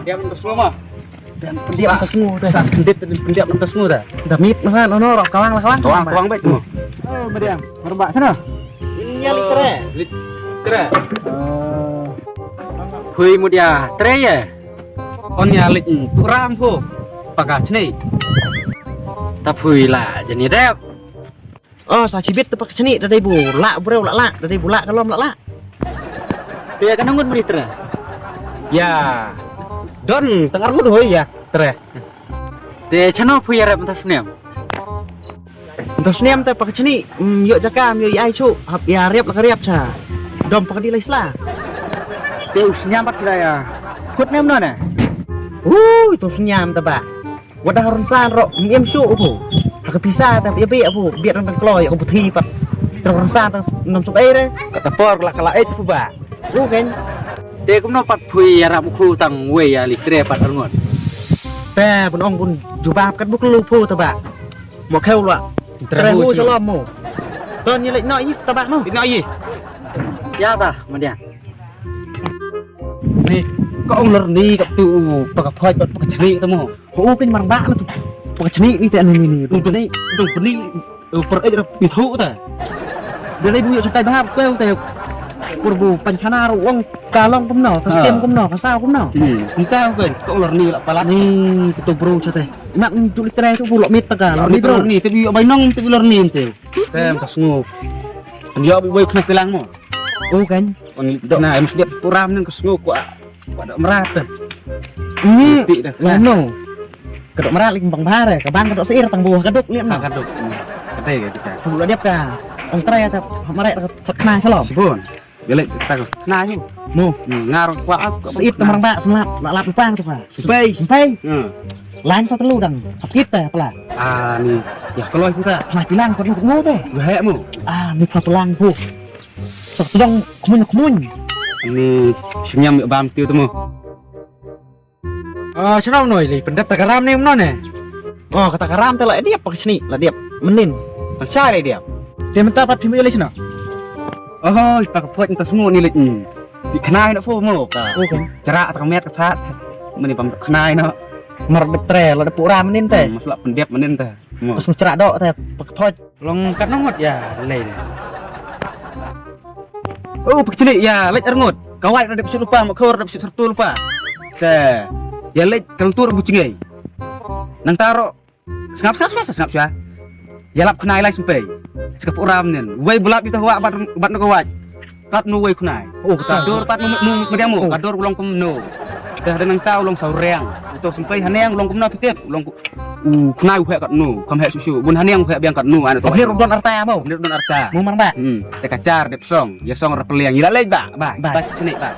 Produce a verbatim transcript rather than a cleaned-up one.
Pyndiap mynta sngew ma. Pyndiap mynta sngew te. Sa skendit te pyndiap mynta sngew te. Da miet noh kan, ono rok kawang la kawang. Kawang, kawang bait mo. Oh, Mariang, marba sana. Ini ya litre. Litre. Hui mudia, tre ye. On ya lik tu ram pho. Paka chni. Ta phui la jani dep. Oh, sa chibit te paka chni da dei bu la breu la la, da dei bu la kalom la la. Te ka nangut mari tre. Ya. Don tang arngut hoi ya tre. Te chano phu ya rep ta snem. Ta snem te paka chni, mm, yo jaka, mm, yo ai chu, hap ya rep la ka rep cha. Dom paka di lai sla. Te u snem pat kira ya. Phut nem no ne. Ui, to snem ta ba. Wada harun san ro, mm, em shu u phu. Haka pisa ta ya bi u phu, bi rang tang kloi, u phu thi pat. Tra harun san tang nam suk ai re. Kata por la kala ai tu ba. U ken. Te kumno pat phui ya rap khu tang wei ya li tre pat arngot. Te bun ong bun jubab kat buk lu phu ta ba. Mo kheu la. Tre hu shalom mo. Ton ni lek no yi ta ba no. No yi. Ya ta, ma dia. Ni, ka ong lor ni ka tu paka phoj pat paka chni ta mo. Ko u pin mar ba na tu. Paka chni ni te ni ni ni. Tu ni, tu ni. Por ej rap ithu ta. Dei bu yo chakai bhap ko te. Por bu pan khana ro ong ka long kumno, ka stem kumno, ka saw kumno. Nta ko ko lor ni la palat. Ni ko bro cha te. Mak tu litre tu bu lo mit ta ka. Lor ni bro. Ni te bu yo bai nong te bu lor ni te. Tem ta sngu. Yo bu bai khna pilang mo. O kan. Ong dok na em sdep puram nen ka sngu ko. Ka dok mrat te. Hmm. Ti dah. Lah no. Ka dok mrat lik bang bare, ka bang ka dok seir tang buah ka dok liam. Ka dok. Ka dei ka jika. Ka bulah diap ka. Ong trai ka mare ka thot khna shalom. Sibun. Gelek ta ka khna yu. Mo. Ngar kwa. Seir tang bang ba senlap, lap lap lupang tu ka. Sampai. Sampai. Hmm. Lain sa telu dang. Hap kita pala. Ah ni. Ya kalau kita. Khna pilang ko mo te. Gahek mo. Ah ni ka pelang ko. Sa tedong kmun kmun. Ni simiam bam tiu tu mo. Ah, chano noi li, pendap ta ka ram ne mno ne. Oh, kata ka ram te la diap paka chni, la diap. Menin. Tang chai la diap. Te mynta pat phim ïa lei chno. Oh, ta ka phoj ta sngu ni lei. Ti khnai na pho mo ka. Chara ta ka met ka phat. Meni pam khnai no. Mar dep tre la dep pu ram menin te. Mas la pendep menin te. Mo. Pas chara dok te paka phoj. Long kat nongot ïa lei. Oh, pekchili ïa leit arngut. Kawai ra dep sut lupa, makhor dep sut sertu lupa. Te ïa leit kaltur bu cengei. Nang taro. Sngap sngap sngap sngap sngap. Ïa lap khnai lai sempei. Skap uram nen. Wei bulap ita huwa bat bat no kawai. Kat no wei khnai. Oh, ka dor pat mu mu mediamo. Ka dor ulong kum no. Dah nang tau ulong sauriang. Ito sempei haneng ulong kum no pitip. Ulong U khnai u heh kat nu, kham heh shu shu. Bun haneng u heh biang kat nu, ana to. Bnir u don arta mo. Bnir u don arta. Mo mang ba. Hmm. Te ka char dep song, ïa song ra peliang. Ïa la leit ba. Ba. Ba sini ba.